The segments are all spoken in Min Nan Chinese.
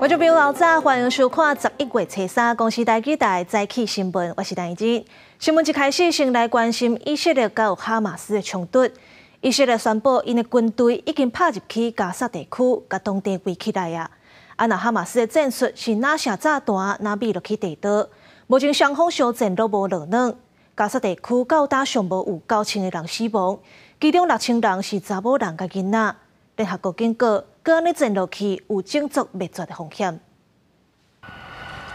觀眾朋友早，歡迎收看11月初三公視台語台早起新聞，我是陳怡。新聞一開始先來關心以色列佮哈馬斯的衝突。以色列宣布，𪜶的軍隊已經拍入去加薩地區，共當地圍起來啊！啊，若哈馬斯的戰術是若射炸彈，若覕落去地道，目前雙方相戰攏無落軟。加薩地區到今上無有9000個人死亡，其中6000人是查某人佮囡仔。聯合國警告，閣按呢戰落去有種族滅絕的風險。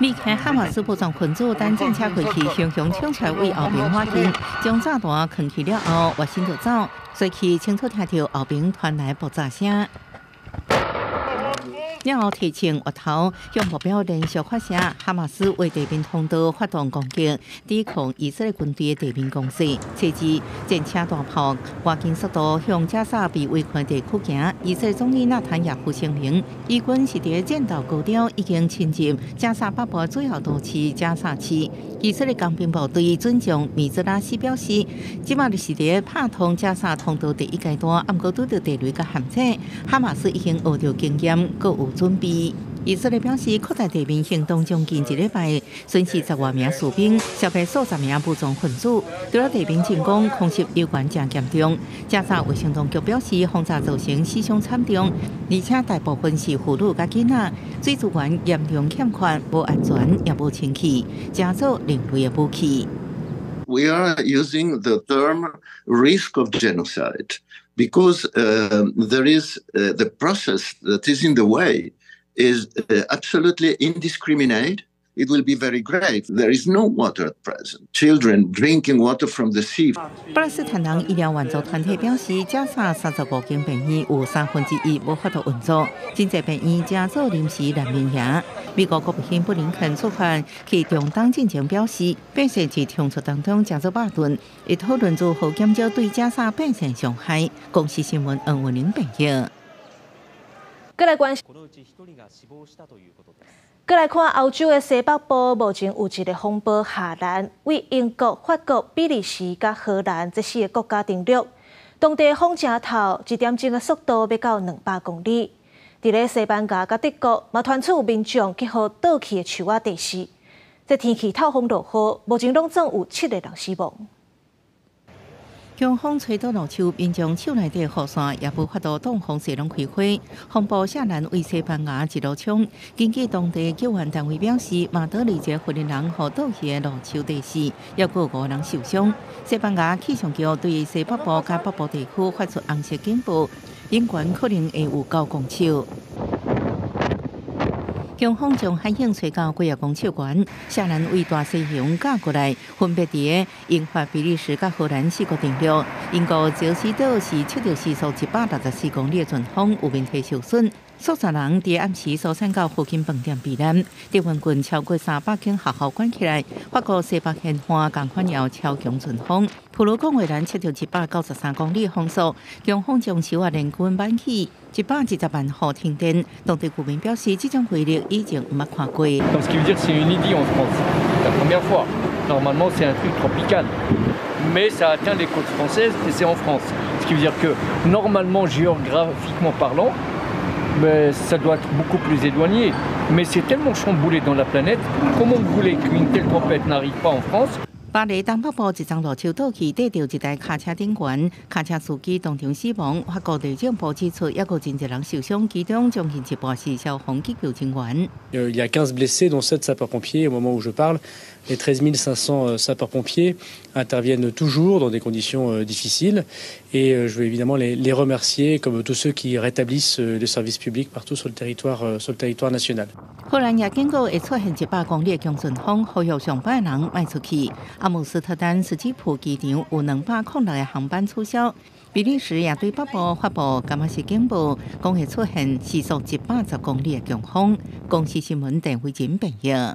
離開哈馬斯武裝分子等戰車過去，雄雄衝出來為後邊發現，將炸彈囥去了後，越身就走，隨去清楚聽著後邊傳來爆炸聲。了後提槍越頭向目標連續發射，哈馬斯為地面通道發動攻擊，抵抗以色列軍隊的地面攻勢。隨之戰車大炮趕緊速度向加薩被圍困地區行。以色列總理納坦雅胡聲明，以軍是佇戰鬥高調已經侵入加薩北部主要都市加薩市。以色列工兵部隊准將米茲拉西表示，這馬是佇拍通加薩通道第一階段，毋過拄著地雷佮陷阱，哈馬斯已經學著經驗，閣有準備。以色列表示，擴大地面行動將近一禮拜，損失10外名士兵，消滅數十名武裝分子。除了地面進攻，空襲猶原誠嚴重。加薩衛生當局表示，轟炸造成死傷慘重，而且大部分是婦女佮囡仔。水資源嚴重欠缺，無安全也無清氣，誠做另類的武器。 We are using the term risk of genocide because there is the process that is in the way is absolutely indiscriminate. It will be very grave. There is no water at present. Children drinking water from the sea. 巴勒斯坦人醫療援助團體表示，加薩35間病院有三分之一無法度運作，真濟病院成做臨時難民營。美國國務卿布林肯出發去中東進前表示，變線佇衝突當中誠做矛盾，會討論如何減少對加薩變線傷害。公視新聞黃文玲編譯。閣來關閣來看歐洲的西北部，目前有一个風暴夏蘭，對英國、法國、比利時佮荷蘭這四个國家登陸。當地風誠透，一點鐘的速度欲到200公里。佇咧西班牙佮德國，嘛傳出有民眾去予倒去的樹仔硩死。這天氣透風落雨，目前攏總有七个人死亡。強風吹倒落樹，民眾手內底雨傘也無法度擋風勢攏開花。風暴夏蘭對西班牙一路衝，根據當地救援單位表示，馬德里一个婦人予倒去的路樹硩死，猶閣有五人受傷。西班牙氣象局對西北部佮北部地區發出紅色警報，湧懸可能會有9公尺。強風將海湧吹到幾仔公尺懸，夏蘭對大西洋軋過來，分別佇英法、比利時佮荷蘭四國登陸。英國焦斯島是測著時速164公里的陣風，有面積受損，數十人佇暗時疏散到附近飯店避難。德文郡超過300間學校關起來。法國西北沿岸仝款有超強陣風，普羅貢維蘭測著193公里風速，強風將樹仔連根挽起，120萬戶停電。當地居民表示，這種威力以前毋捌看過。 Donc ce qui veut dire c'est inédit en France. La première fois. Normalement c'est un truc tropical, mais ça atteint les côtes françaises et c'est en France. Ce qui veut dire que normalement, géographiquement parlant, mais ça doit être beaucoup plus éloigné. Mais c'est tellement chamboulé dans la planète. Comment vous voulez qu'une telle tempête n'arrive pas en France? 巴黎東北部一叢路樹倒去，硩著一台跤車頂懸，跤車司機當場死亡。法國內政部指出，猶閣真濟人受傷，其中將近一半是消防急救人員。 Il y a 15 blessés, dont 7 sapeurs-pompiers. Au moment où je parle, les 13 500 sapeurs-pompiers interviennent toujours dans des conditions difficiles. Et je veux évidemment les remercier, comme tous ceux qui rétablissent le service public partout sur le territoire national. 荷蘭也警告會出現100公里的強陣風，呼籲上班的人莫出去。阿姆斯特丹斯基普機場有206個航班取消。比利時也對北部發布柑仔色警報，講會出現時速110公里的強風。公視新聞鄧慧珍編譯。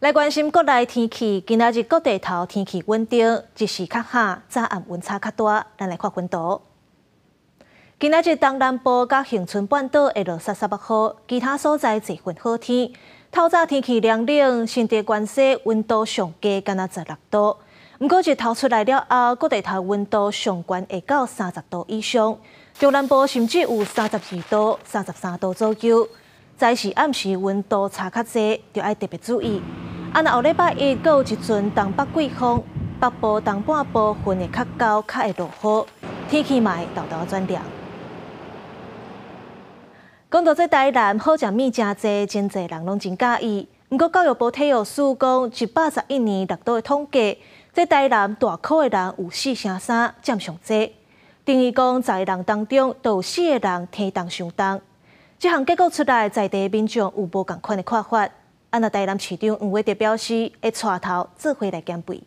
來關心國內天氣，今仔日各地頭天氣穩定，日時較熱，早暗溫差較大。咱來看溫度。今仔日東南部佮恆春半島會落捒捒仔雨，其他所在濟份好天。透早天氣涼冷，新竹關西溫度上低干焦16度。毋過日頭出來了後，各地頭溫度上懸會到30度以上，中南部甚至有32度、33度左右。早時暗時溫度差較濟，就愛特別注意。啊，若後禮拜一閣有一陣東北季風，北部、東半部雲會較厚，較會落雨，天氣嘛會沓沓轉涼。講到這台南好食物誠濟，真濟人攏真佮意。毋過教育部體育署講，111年六都的統計，這台南大箍的人有4成3佔上濟，等於講10個人當中，就有4個人體重傷重。這項結果出來，在地民眾有無仝款的看法？啊，若台南市長黃偉哲表示，會帶頭做伙來減肥。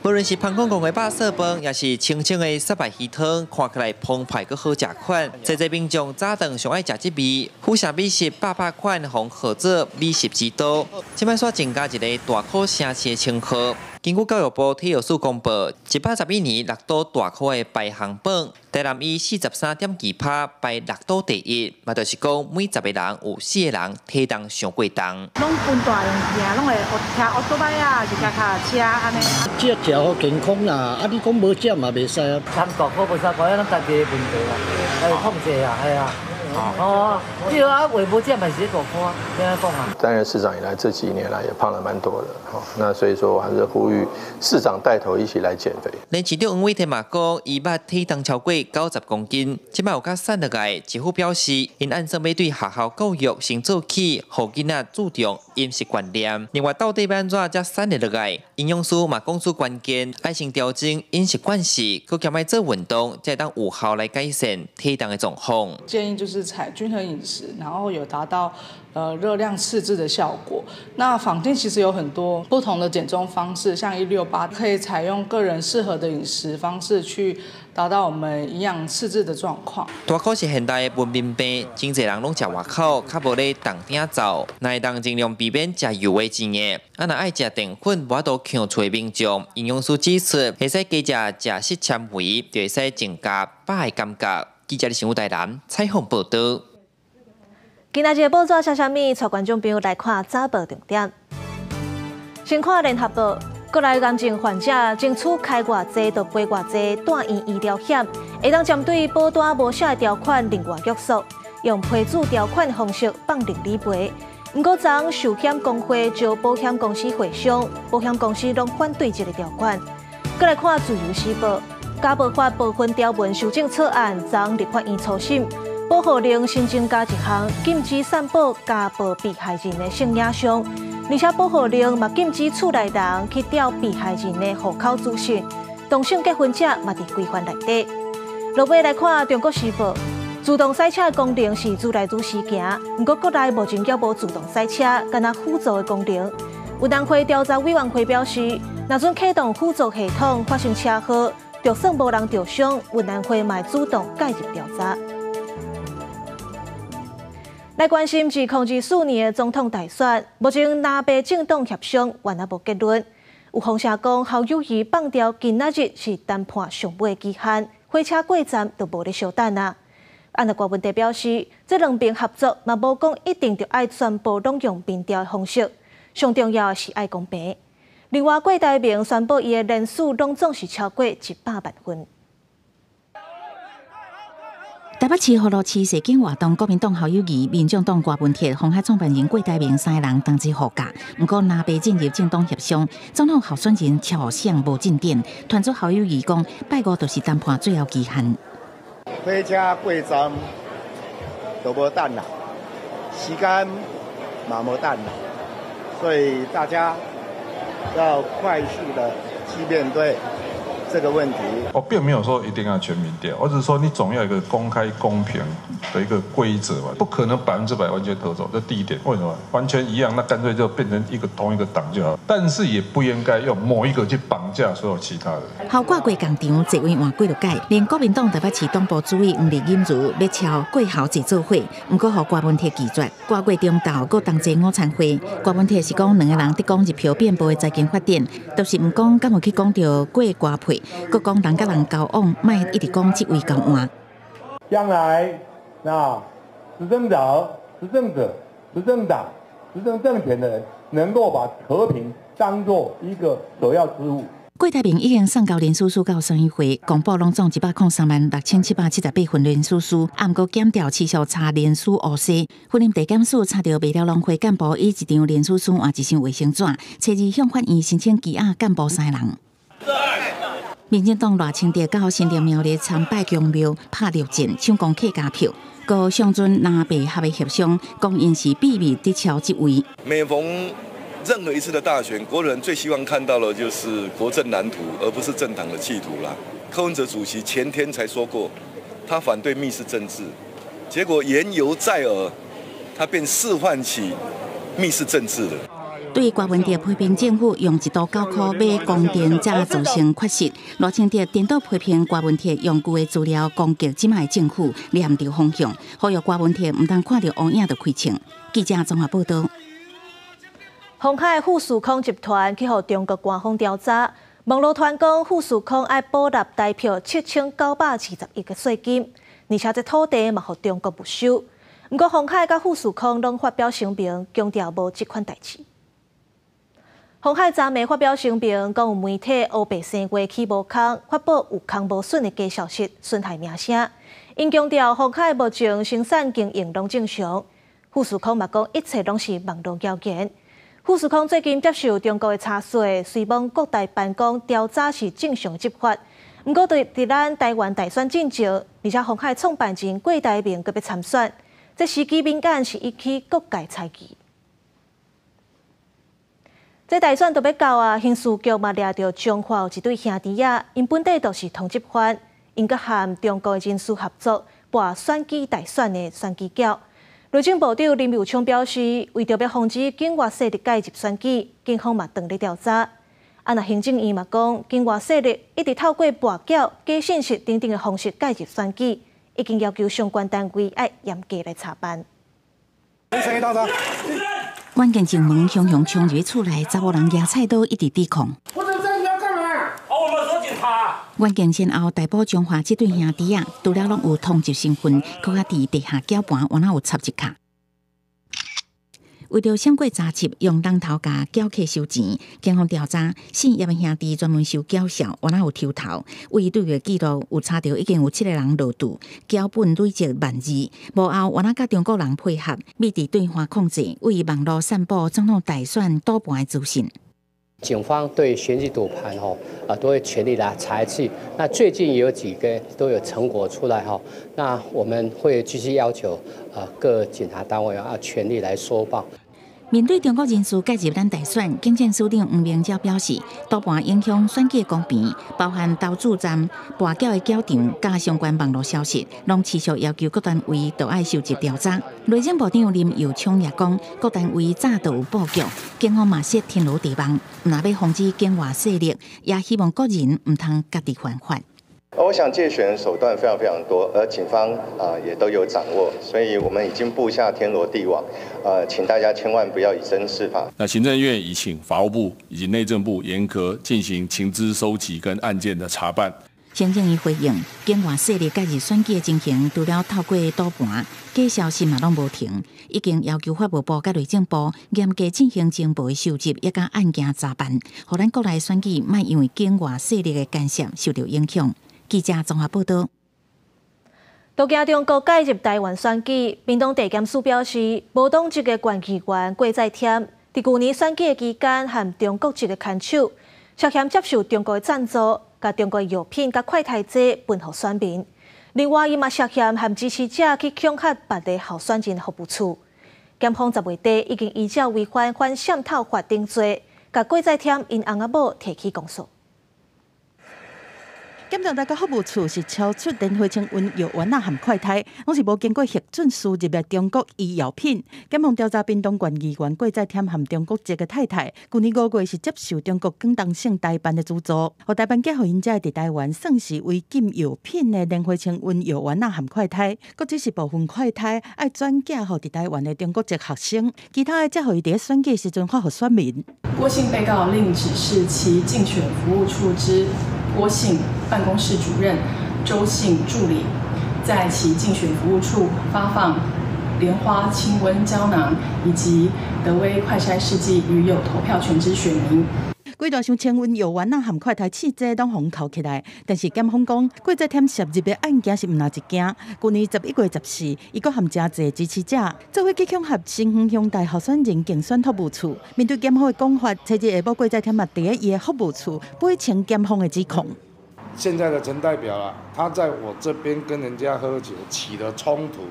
無論是芳公公的肉燥飯，抑是清清的雪白魚湯，看起來澎湃閣好食款。濟濟民眾早頓上愛食這味，府城美食百百款，予號做美食之都。這擺煞增加一个大箍城市的稱號。根據教育部體育署公布，111年六都大箍的排行榜，台南以43.2%排六都第一，嘛就是講每10個人有4個人體重傷過重。攏分大量行，攏會騎歐多擺啊，是騎腳踏車按呢。這食予健康啦，啊你講無食嘛袂使啊。參大箍袂使講，咱家己的問題啦，愛控制啊，係啊。哦，對啊，話無食嘛是大箍，按怎講啊？擔任市長以來，這幾年來也胖了蠻多的，那所以說我還是呼籲市長帶頭一起來減肥。連市長黃偉哲嘛講，伊捌體重超過90公斤，這擺有較瘦落來，政府表示，𪜶按算欲對學校教育先做起，予囡仔注重飲食觀念。另外，到底欲按怎才瘦得落來？營養師嘛講出關鍵，愛先調整飲食慣勢，閣兼愛做運動，才會當有效來改善體重的狀況。建議就是採均衡飲食，然後有達到熱量赤字的效果。那坊間其實有很多不同的減重方式，像168可以採用個人適合的飲食方式去達到我們營養赤字的狀況。大箍是現代的文明病，真濟人攏食外口，較無咧動鼎灶，若會當盡量避免食油的煎的。啊，若愛食澱粉，無法度劊喙民眾，營養師指出，會使加食膳食纖維，就會使增加飽的感覺。記者新聞台南採訪報導。今仔日報紙寫啥物？帶觀眾朋友來看早報重點。先看聯合報，國內癌症患者爭取開偌濟就賠偌濟，住院醫療險會當針對保單無寫的條款另外約束，用批准條款方式放任理賠。毋過，昨壽險公會召保險公司會商，保險公司攏反對這个條款。閣來看自由時報，家暴法部分條文修正草案，昨立法院初審，保護令新增加一項禁止散布家暴被害人的性影像，而且保護令嘛禁止厝內人去調被害人的戶口資訊，同性結婚者嘛佇規範內底。落尾來看《中國時報》，自動駛車的功能是愈來愈時行，毋過國內目前猶無自動駛車，干焦輔助的功能。運安會調查委員會表示，若準啟動輔助系統發生車禍，就算無人著傷，運安會嘛會主動介入調查。來關心2024年的總統大選，目前藍白政黨協商猶猶無結論。有風聲講，侯友宜放調今仔日是談判上尾期限，火車過站就無咧相等啊。啊，若郭文哲表示，這兩邊合作嘛，無講一定著愛全部攏用民調的方式，上重要的是愛公平。另外，郭台銘宣布伊的連署攏總是超過100萬份。台北市福祿市輒景活動，國民黨侯友宜、民眾黨郭文鐵、鴻海創辦人郭台銘三个人同齊護駕。毋過藍白進入政黨協商，總統候選人肖像無進展。團主侯友宜講，拜五就是談判最後期限。火車過站都無等啦，時間嘛無等啦，所以大家要快速的去面對這個問題。我並沒有說一定要全民調，我只是說你總要有一個公開公平的一個規則嘛，不可能100%完全合作。這第一點，為什麼？完全一樣，那乾脆就變成一個同一個黨就好。但是也不應該用某一個去綁架所有其他的。侯郭過共場，座位換幾落改，連國民黨台北市黨部主委黃麗錦如欲敲郭侯坐做伙，毋過予郭文鐵拒絕。郭郭中晝閣同齊午餐會，郭文鐵是講兩个人佇講入票變報的財經發展，就是毋講敢有去講著郭郭配，閣講人佮人交往，莫一直講職位交換。將來那執政者、執政者、執政黨、執政政權的人，能夠把和平當作一個首要之務。郭台銘已經送交聯署書到選委會，公布攏總1,036,778份聯署書，毋過檢調持續查聯署烏紗。雲林地檢署查著麥寮農會幹部以一張聯署書換一箱衛生紙，初二向法院申請羈押幹部三人。民進黨賴清德到新竹苗栗參拜宮廟拍六戰，搶攻客家票。閣上陣藍白合的協商，講𪜶是秘密佇敲這位。每逢任何一次的大選，國人最希望看到的就是國政藍圖，而不是政黨的企圖啦。柯文哲主席前天才說過，他反對密室政治，結果言猶在耳，他便示範起密室政治了。對郭文哲批評政府用1都9塊買光電，才造成缺失。賴清德顛倒批評郭文哲用舊的資料攻擊這擺政府，念著方向，呼籲郭文哲毋通看著烏影就開槍。記者綜合報道。鴻海富士康集團去予中國官方調查，網路傳講富士康愛補納台票7920億的稅金，而且這土地嘛予中國沒收。毋過鴻海佮富士康攏發表聲明，強調無這款代誌。鴻海昨暝發表聲明，講有媒體烏白生話起無空，發布有空無損的假消息，損害名聲。𪜶強調鴻海目前生產經營攏正常。富士康嘛講一切攏是網路謠言。富士康最近接受中國的查詢，雖罔國台辦講調查是正常執法，毋過佇咱台灣大選進前，而且鴻海創辦人郭台銘閣欲參選，這時機敏感是引起各界猜忌。這大選都欲到啊，刑事局嘛掠著彰化有一對兄弟仔，𪜶本底就是通緝犯，𪜶閣和中國的人士合作，博選舉大選的選舉繳。內政部長林右昌表示，為著欲防止境外勢力介入選舉，警方嘛當咧調查。啊，若行政院嘛講，境外勢力一直透過跋繳、假信息等等的方式介入選舉，已經要求相關單位愛嚴格來查辦。關鍵前門雄雄衝入厝內，查某人舉菜刀一直抵抗。我們你要幹嘛？哦，我們說警察。關鍵先後逮捕彰化這對兄弟仔，除了攏有通緝身份，閣較佇地下攪盤，原來有插一跤。為著閃過查緝，用櫳頭共繳客收錢。警方調查，姓葉的兄弟專門收繳數，原來有抽頭。為對月記錄，有查著已經有七個人落注，繳本累積1.2萬。幕後原來佮中國人配合，密佇對岸控制，為網路散布總統大選賭盤的資訊。警方對選舉賭盤吼啊都會全力來查緝。那最近也有幾個都有成果出來哈，那我們會繼續要求啊各警察單位要全力來搜爆。面對中國人士介入咱大選，警政署長黃明昭表示，賭盤影響選舉公平，包含投注站、跋繳的繳場，佮相關網路消息，攏持續要求各單位都愛收集調查。內政部長林右昌也講，各單位早就有布局，警方嘛設天羅地網，毋但欲防止境外勢力，也希望國人毋通家己犯法。我想介選手段非常非常多，而警方啊也都有掌握，所以我們已經布下天羅地網，請大家千萬不要以身試法。那行政院已請法務部以及內政部嚴格進行情資收集跟案件的查辦。行政院回應，境外勢力介入選舉的情形，除了透過賭盤、假消息嘛攏無停，已經要求法務部佮內政部嚴格進行情報的收集，以及案件查辦，予咱國內選舉莫因為境外勢力的干涉受著影響。記者綜合報道。都驚中國介入台灣選舉，屏東地檢署表示，無黨籍的縣議員郭在添，佇舊年選舉的期間，和中國籍的牽手，涉嫌接受中國的贊助，共中國藥品佮快篩劑分予選民。另外，伊嘛涉嫌和支持者去恐嚇別个候選人服務處。檢方10月底已經依照違反反滲透法定罪，共郭在添𪜶翁仔某提起公訴。檢調大家服務處是超出蓮花清瘟藥丸仔含快篩，攏是無經過核准輸入的中國醫藥品。檢方調查屏東縣議員郭在添含中國籍的太太，舊年5月是接受中國廣東省台辦的資助，予台辦寄予𪜶遮佇台灣算是違禁藥品的蓮花清瘟藥丸仔含快篩，閣只是部分快篩愛轉寄予佇台灣的中國籍學生，其他的則予伊佇選舉時陣發予選民。郭姓被告另指示其競選服務處之郭姓辦公室主任周姓助理，在其競選服務處發放蓮花清瘟膠囊以及德威快篩試劑予有投票權之選民。規大箱清運藥丸仔含快篩試劑攏予銬起來。但是檢方講，郭在添涉入的案件是毋但一件。舊年11月14，伊閣含誠濟支持者做伙去恐嚇新園鄉大候選人競選服務處。面對檢方的講法，初日下晡郭在添嘛佇咧伊的服務處駁斥檢方的指控。現在的陳代表啊，他在我這邊跟人家喝酒起了衝突，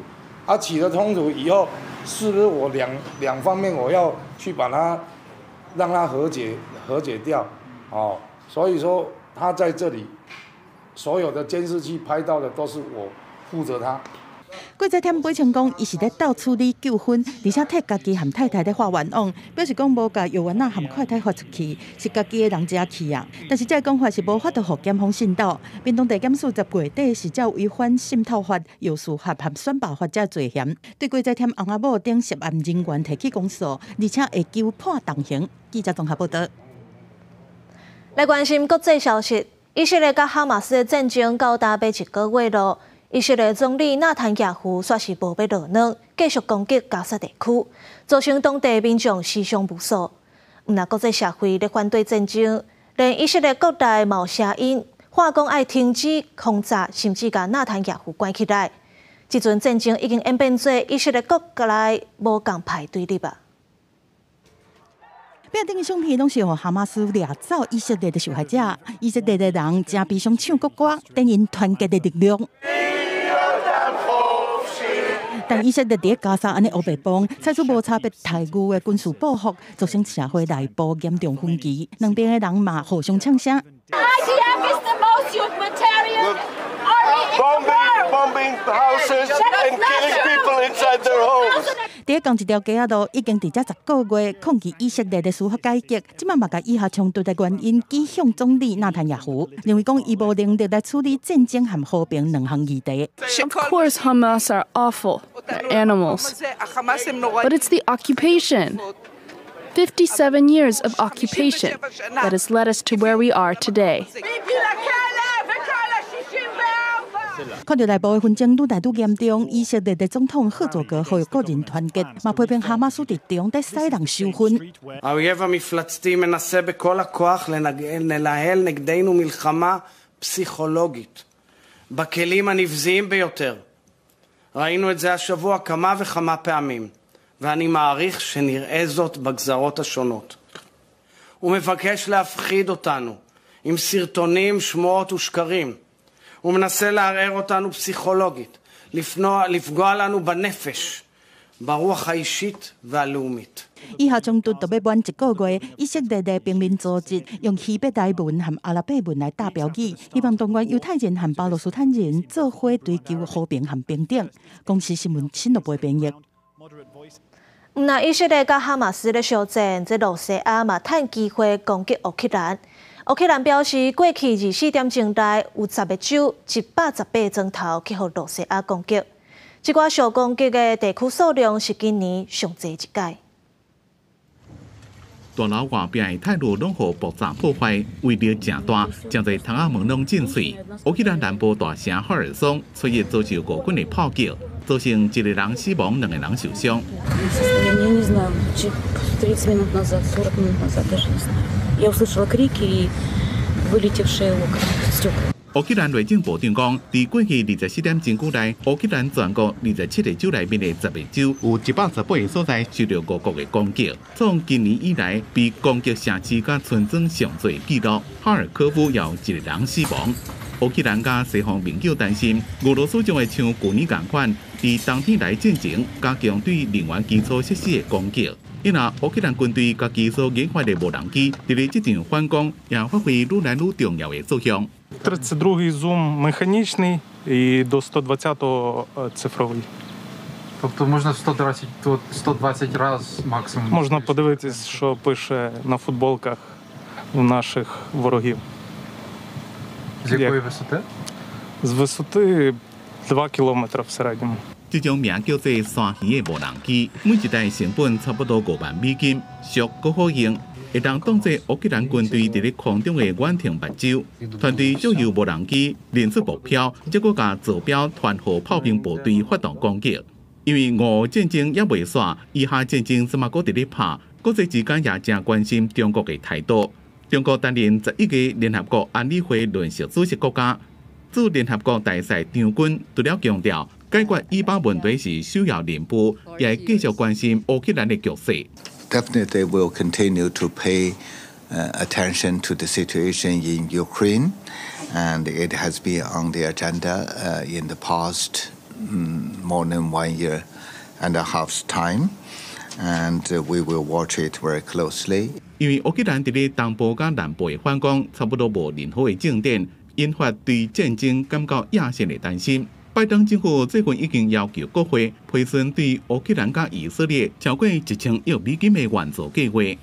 啊起了衝突以後，是不是我兩方面我要去把他讓他和解掉？哦，所以說他在這裡所有的監視器拍到的都是我負責他。郭在添駁稱講，伊是咧鬥處理糾紛，而且替家己和太太咧發冤枉，表示講無共藥丸仔含快篩發出去，是家己的人食去啊。但是這个講法是無法度予檢方信到。屏東地檢署10月底是照違反滲透法、藥事法和選罷法這罪嫌，對郭在添翁仔某等涉案人員提起公訴，而且會求判重刑。記者綜合報導。來關心國際消息，以色列佮哈馬斯的戰爭到今欲一個月囉。以色列總理納坦雅胡煞是無欲落軟，繼續攻擊加薩地區，造成當地民眾死傷無數。毋但國際社會咧反對戰爭，連以色列國內嘛有聲音，喊講愛停止空炸，甚至共納坦雅胡關起來。這陣戰爭已經演變做以色列國內無仝派對立啊！壁頂的相片攏是予哈馬斯掠走以色列的受害者，以色列的人誠悲傷唱國歌，展現團結的力量。但以色列佇加沙按呢烏白磅，採取無差別待遇的軍事報復，造成社會內部嚴重分歧。兩邊的人嘛互相嗆聲。 IDF is the most humanitarian army in the world. Bombing houses and killing people inside their homes. 佇仝一條街仔路，已經佇遮10個月抗議以色列的司法改革，這擺嘛共以哈衝突的原因指向總理納坦雅胡，認為講伊無能力來處理戰爭和和平兩項議題。 Of course, Hamas are awful. They're animals. But it's the occupation. 57 years of occupation that has led us to where we are today. 看著內部的紛爭愈來愈嚴重，以色列的總統赫佐格呼籲國人團結，嘛批評哈馬斯佇中咧使人羞恨。 האויב המפלצתי מנסה בכל הכוח לנהל נגדנו מלחמה פסיכולוגית בכלים הנבזיים ביותר. ראינו את זה השבוע כמה וכמה פעמים, ואני מעריך שנראה זאת בגזרות השונות. הוא מבקש להפחיד אותנו עם סרטונים, שמועות ושקרים. הוא מנסה לערער אותנו פסיכולוגית, לפגוע לנו בנפש, ברוח האישית והלאומית. 以哈衝突都欲滿一個月，以色列的平民組織用希伯來文和阿拉伯文來打標語，希望動員猶太人和巴勒斯坦人做伙追求和平和平等。公視新聞新聞部編譯。毋但以色列佮哈馬斯咧相戰，這露西亞嘛趁機會攻擊烏克蘭。烏克蘭表示，過去24點鐘內有10個州118個鐘頭去予露西亞攻擊，這寡受攻擊的地區數量是今年上濟一擺。大樓外壁的鐵路攏予爆炸破壞，威力誠大，誠濟窗仔門攏震碎。烏克蘭南部大城赫爾松初一遭受俄軍的炮擊，造成一個人死亡，兩個人受傷。 Я не знаю, 30 минут назад, 40 минут назад, даже не знаю. Я услышала крики и вылетевшие окна, стекла. 烏克蘭內政部長講，佇過去24點鐘久內，烏克蘭全國27個州內面的10個州，有118個所在受著俄國的攻擊，創今年以來被攻擊城市佮村莊上濟紀錄。哈爾科夫有一個人死亡。烏克蘭佮西方盟友擔心，俄羅斯將會像舊年仝款，佇冬天來進前加強對能源基礎設施的攻擊。因而烏克蘭軍隊家己所研發的無人機，佇咧這場反攻也發揮愈來愈重要的作用。 32-й зум механічний і до 120-го цифровий. Тобто можна 120 раз максимум. Можна подивитись, що пише на футболках у наших ворогів. З якої висоти? З висоти 2 кілометри в середньому. 這種名叫做山魚的無人機，每一台成本差不多5萬美金，俗閣好用，會當當作烏克蘭軍隊佇咧空中的遠程目睭。團隊借由無人機認出目標，才閣共座標傳予炮兵部隊發動攻擊。因為俄烏戰爭猶未煞，以哈戰爭這馬閣佇咧拍，國際之間也誠關心中國的態度。中國擔任11個聯合國安理會輪值主席國家，駐聯合國大使張軍除了強調解決以巴問題是首要任務，也會繼續關心烏克蘭的局勢。 Definitely will continue to pay attention to the situation in Ukraine, and it has been on the agenda in the past more than one year and a half's time, and we will watch it very closely. 因為烏克蘭佇咧東部佮南部的反攻，差不多無任何的進展，引發對戰爭感到野心的擔心。拜登政府最近已經要求國會批准對烏克蘭佮以色列超過1000億美金的援助計劃。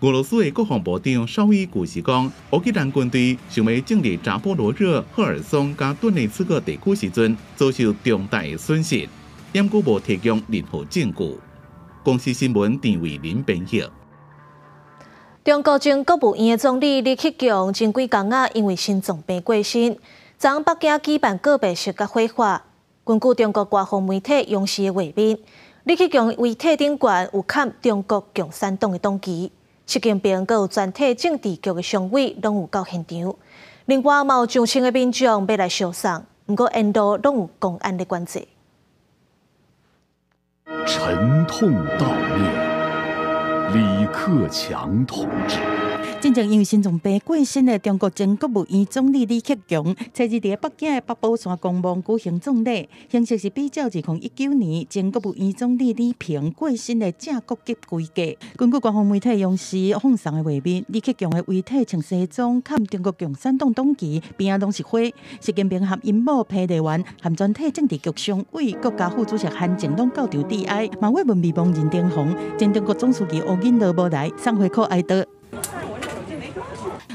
俄羅斯的國防部長紹伊古是講，烏克蘭軍隊想欲進入扎波羅熱、赫爾松佮頓涅茨克地區時陣，遭受重大的損失，毋過無提供任何證據。公視新聞陳慧琳編譯。中國前國務院的總理李克強前幾工仔，因為心臟病過身，昨北京舉辦告別式佮火化。根據中國官方媒體央視的畫面，李克強遺體頂懸有嵌中國共產黨的黨旗，習近平閣有全體政治局的常委攏有到現場。另外，嘛有上千个民眾欲來相送，毋過沿路攏有公安的管制。沉痛悼念李克強同志。進前因為心臟病過身的中國前國務院總理李克強，昨日佇北京的八寶山公墓舉行葬禮，形式是比照2019年前國務院總理李鵬過身的正國級規格。根據官方媒體央視放送的畫面，李克強的遺體穿西裝，嵌中國共產黨黨旗，邊仔攏是花。習近平和𪜶某彭麗媛和全體政治局常委、國家副主席韓正攏到場致哀，嘛慰問未亡任登鴻，前中國總書記胡錦濤無來，送花箍哀悼。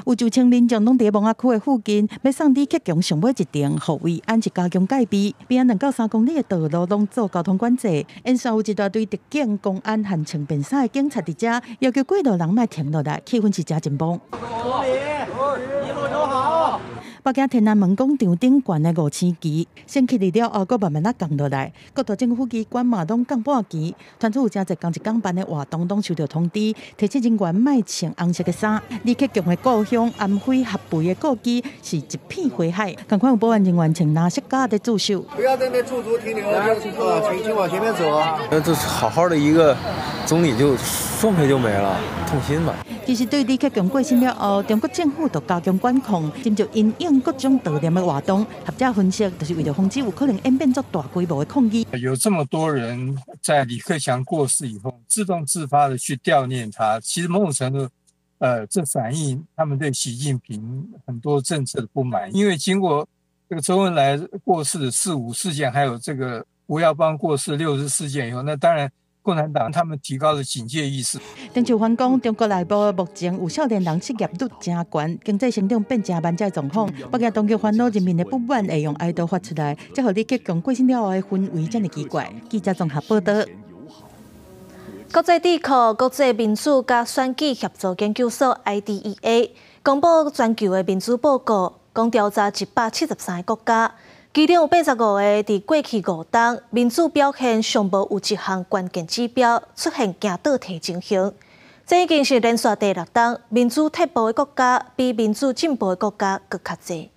有上千民眾攏佇墓仔區的附近，欲送李克強上尾一程，予維安是加強戒備，邊仔2到3公里的道路攏做交通管制。沿線有一大堆特警、公安和穿便衫的警察佇遮，要求過路人莫停落來，氣氛是誠緊繃。一路走好。北京天安門廣場頂懸的五星旗，升起了後，閣慢慢仔降落來。各大政府機關嘛攏降半旗，傳出有誠濟仝一工辦的活動攏收到通知，提醒人員莫穿紅色的衫。李克強的故鄉安徽合肥的故居是一片火海，仝款有保安人員穿藍色甲佇駐守。不要在那駐足停留，啊，請往前面走。那這好好的一個總理就說沒就沒了，痛心嘛。其實對李克強過身了後，中國政府就加強管控，針對因應各種悼念的活動。學者分析，就是為著防止有可能演變做大規模的抗議。有這麼多人在李克強過世以後，自動自發的去悼念他，其實某種程度，這反映他們對習近平很多政策的不滿。因為經過這個周恩來過世的四五事件，還有這個胡耀邦過世六四事件以後，那當然。共產黨他們提高了警戒意識。陳秋凡講，中國內部目前有少年人失業率誠懸，經濟成長變誠慢這狀況，北京當局煩惱人民的不滿會用哀悼發出來，才予李克強過身了後的氛圍遮爾奇怪。記者綜合報導。國際智庫國際民主佮選舉協助研究所 IDEA 公布全球的民主報告，共調查173個國家。其中有85個佇過去5冬民主表現上無有一項關鍵指標出現行倒退情形。這已經是連續第六冬民主退步的國家比民主進步的國家閣較濟。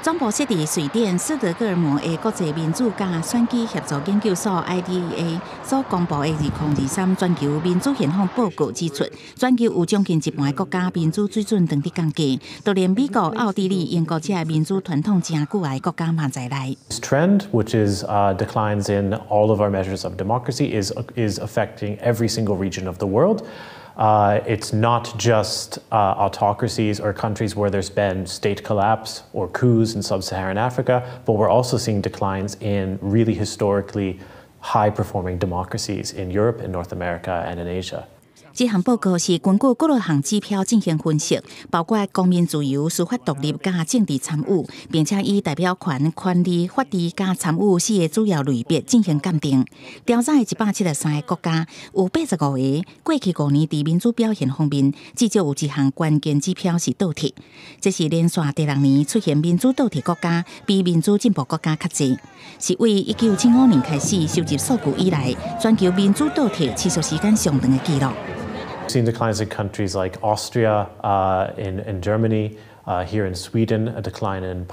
總部設佇瑞典斯德哥爾摩的國際民主佮選舉協助研究所 IDEA 所公布的2023全球民主現況報告指出，全球有將近一半的國家民主水準當佇降低，就連美國、奧地利、英國這民主傳統誠久的國家嘛在內。 This trend, which is declines in all of our measures of democracy, is affecting every single region of the world. It's not just autocracies or countries where there's been state collapse or coups in sub-Saharan Africa, but we're also seeing declines in really historically high-performing democracies in Europe, in North America, and in Asia. 這項報告是根據幾落項指標進行分析，包括公民自由、司法獨立佮政治參與，並且以代表權、權利、法治佮參與四個主要類別進行鑑定。調查的173個國家，有85個過去5年佇民主表現方面，至少有一項關鍵指標是倒退。這是連續第六年出現民主倒退國家比民主進步國家較濟，是為1975年開始收集數據以來，全球民主倒退持續時間上長的紀錄。Seen declines in countries like Austria, in Germany, here in Sweden, a decline in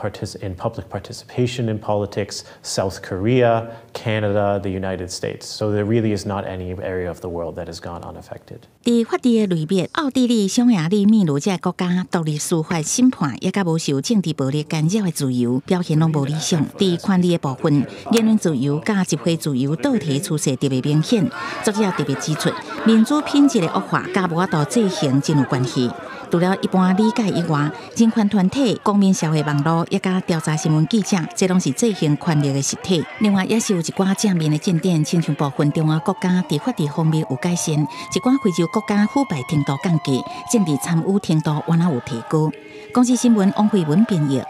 public participation in politics, South Korea, Canada, the United States. So there really is not any area of the world that has gone unaffected. 佇法治的類別，奧地利、匈牙利、秘魯這個國家獨立司法審判，也較無受政治暴力干擾的自由表現攏無理想。佇權利的部分，言論自由佮集會自由倒退趨勢特別明顯。作者特別指出，民主品質的惡化，佮無法度制衡真有關係。除了一般理解以外，人權團體、公民社會網路，也佮調查新聞記者，這攏是制衡權力的實體。另外，也是有一寡正面的進展，親像部分中亞國家佇法治方面有改善，一寡非洲國家腐敗程度降低，政治參與程度原來有提高。公視新聞王慧文編譯。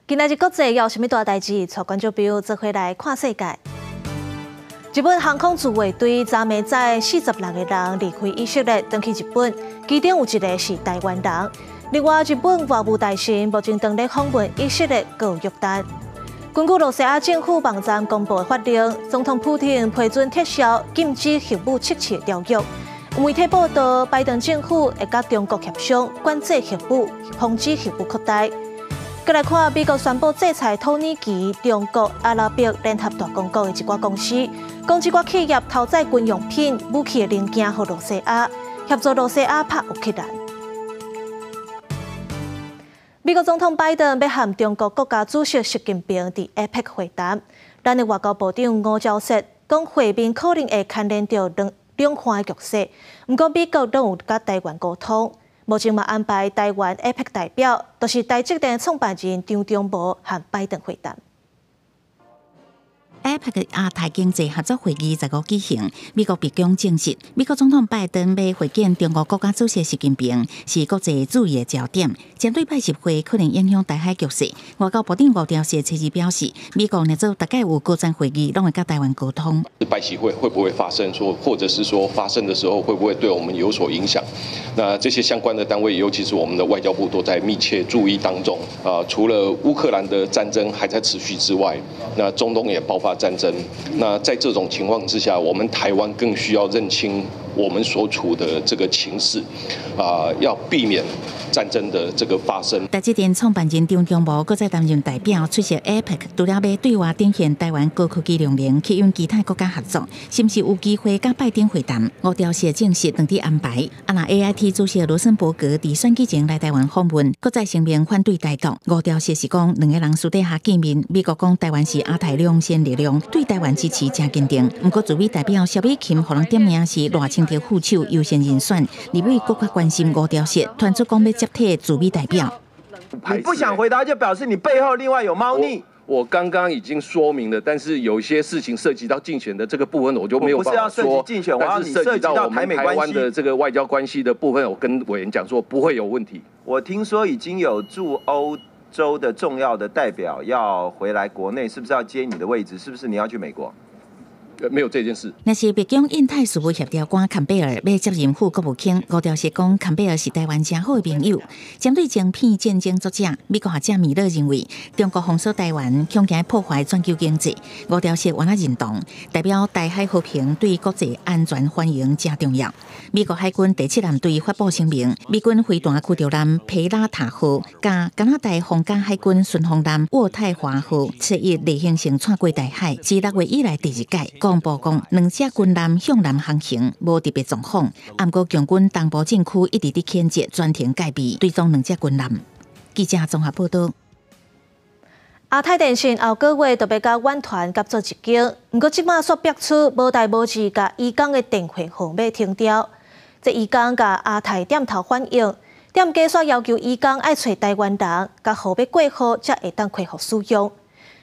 今仔日國際有啥物大代誌？帶觀眾朋友做伙來看世界。日本航空自衛隊昨暝載46個人離開以色列，轉去日本，其中有一個是台灣人。另外，日本外務大臣目前正咧訪問以色列佮約旦。根據露西亞政府網站公布的法令，總統普廷批准撤銷禁止核武測試的條約。媒體報道，拜登政府會佮中國協商管制核武，防止核武擴大。閣來看，美國宣布制裁土耳其、中國、阿拉伯聯合大公國的一寡公司，講這寡企業偷載軍用品、武器的零件予露西亞，協助露西亞拍烏克蘭。美國總統拜登欲和中國國家主席習近平佇 APEC 會談，咱的外交部長吳釗燮講會面可能會牽連著兩岸的局勢，毋過美國攏有佮台灣溝通。目前嘛安排台灣 APEC 代表，就是台積電創辦人張忠謀和拜登會談。 APEC 亞太經濟合作會議15舉行，美國白宮證實，美國總統拜登欲會見中國國家主席習近平，是國際注意的焦點。針對拜習會可能影響台海局勢，外交部長吳釗燮初二表示，美國若做逐擺有高層會議，攏會佮台灣溝通。拜習會會不會發生？說，或者是說發生的時候，會不會對我們有所影響？那這些相關的單位，尤其是我們的外交部，都在密切注意當中。啊，除了烏克蘭的戰爭還在持續之外，那中東也爆發戰爭。那在這種情況之下，我們台灣更需要認清我們所處的這個情勢，啊，要避免戰爭的這個發生。台積電創辦人張忠謀閣再擔任代表出席 APEC，除了欲對外展現台灣高科技量能，吸引其他國家合作，是毋是有機會佮拜登會談？吳釗燮證實正佇安排。啊，若 AIT 主席盧森伯格佇選舉前來台灣訪問，閣再聲明反對台獨。吳釗燮是講兩个人私底下見面，美國講台灣是亞太領先力量，對台灣支持誠堅定。毋過駐美代表蕭美琴予人點名是賴清德副手優先人選，立委閣較關心吳釗燮，傳出講欲接替駐美代表。你不想回答，就表示你背後另外有貓膩。我剛剛已經說明了，但是有些事情涉及到競選的這個部分，我就沒有辦法說。競選，但是涉及到我們台灣的這個外交關係的部分，我跟委員講說不會有問題。我聽說已經有駐歐洲的重要的代表要回來國內，是不是要接你的位置？是不是你要去美國？沒有這件事。若是白宮印太事務協調官坎貝爾欲接任副國務卿，吳釗燮講坎貝爾是台灣誠好的朋友。針對晶片戰爭作者，美國學者米勒認為，中國封鎖台灣，恐驚破壞全球經濟。吳釗燮原來認同，代表台海和平對國際安全繁榮誠重要。美國海軍第七艦隊發布聲明，美軍飛彈驅逐艦皮拉塔號佮加拿大皇家海軍巡防艦渥太華號，七日例行性竄過台海，自6月以來第二擺。公布講，兩隻軍艦向南航行，無特別狀況。毋過共軍東部戰區一直佇譴責，全程戒備，追蹤兩隻軍艦。記者綜合報導。亞太電信後個月就欲佮遠傳合作一間，毋過這馬煞爆出無代無誌，共移工的電話號碼停掉。這移工共亞太店頭反映，店家煞要求移工愛揣台灣人，共號碼過戶才會當恢復使用。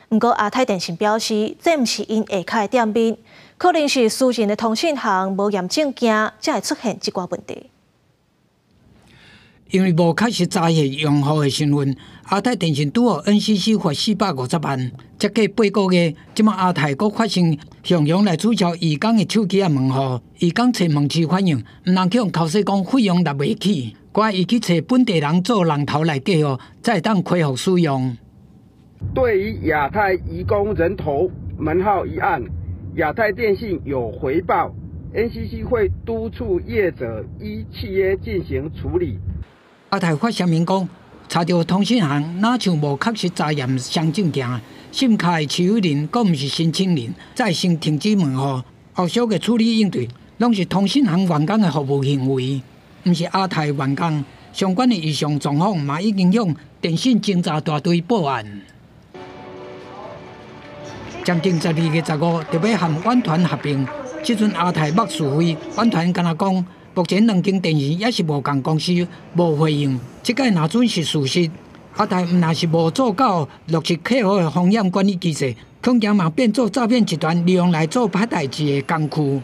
毋過亞太電信表示，這毋是𪜶下跤的店面，可能是私人的通訊行無驗證件，才會出現這寡問題。因為無確實查核用戶的身份，亞太電信拄予 NCC 罰450萬。才過8個月，這馬亞太閣發生向陽來取消移工的手機仔門號，移工揣門市反映，毋通去予剾洗講費用納袂起，趕伊去揣本地人做人頭來過戶，才會當恢復使用。對於亞太移工人頭門號一案，亞太電信有回報，NCC 會督促業者依契約進行處理。亞太發聲明講，查著通訊行若像無確實查驗雙證件，SIM 卡的持有人閣毋是申請人，再先停止門戶，後續的處理應對，攏是通訊行員工的服務行為，毋是亞太員工。相關的異常狀況嘛已經向電信偵查大隊報案。將近12月15就欲和遠傳合併，這陣亞太目是非，遠傳敢若講，目前兩間電信也是無仝公司，無回應。這擺若準是事實，亞太毋但是無做到落實客戶的風險管理機制，恐驚嘛變做詐騙集團利用來做歹代志的工具。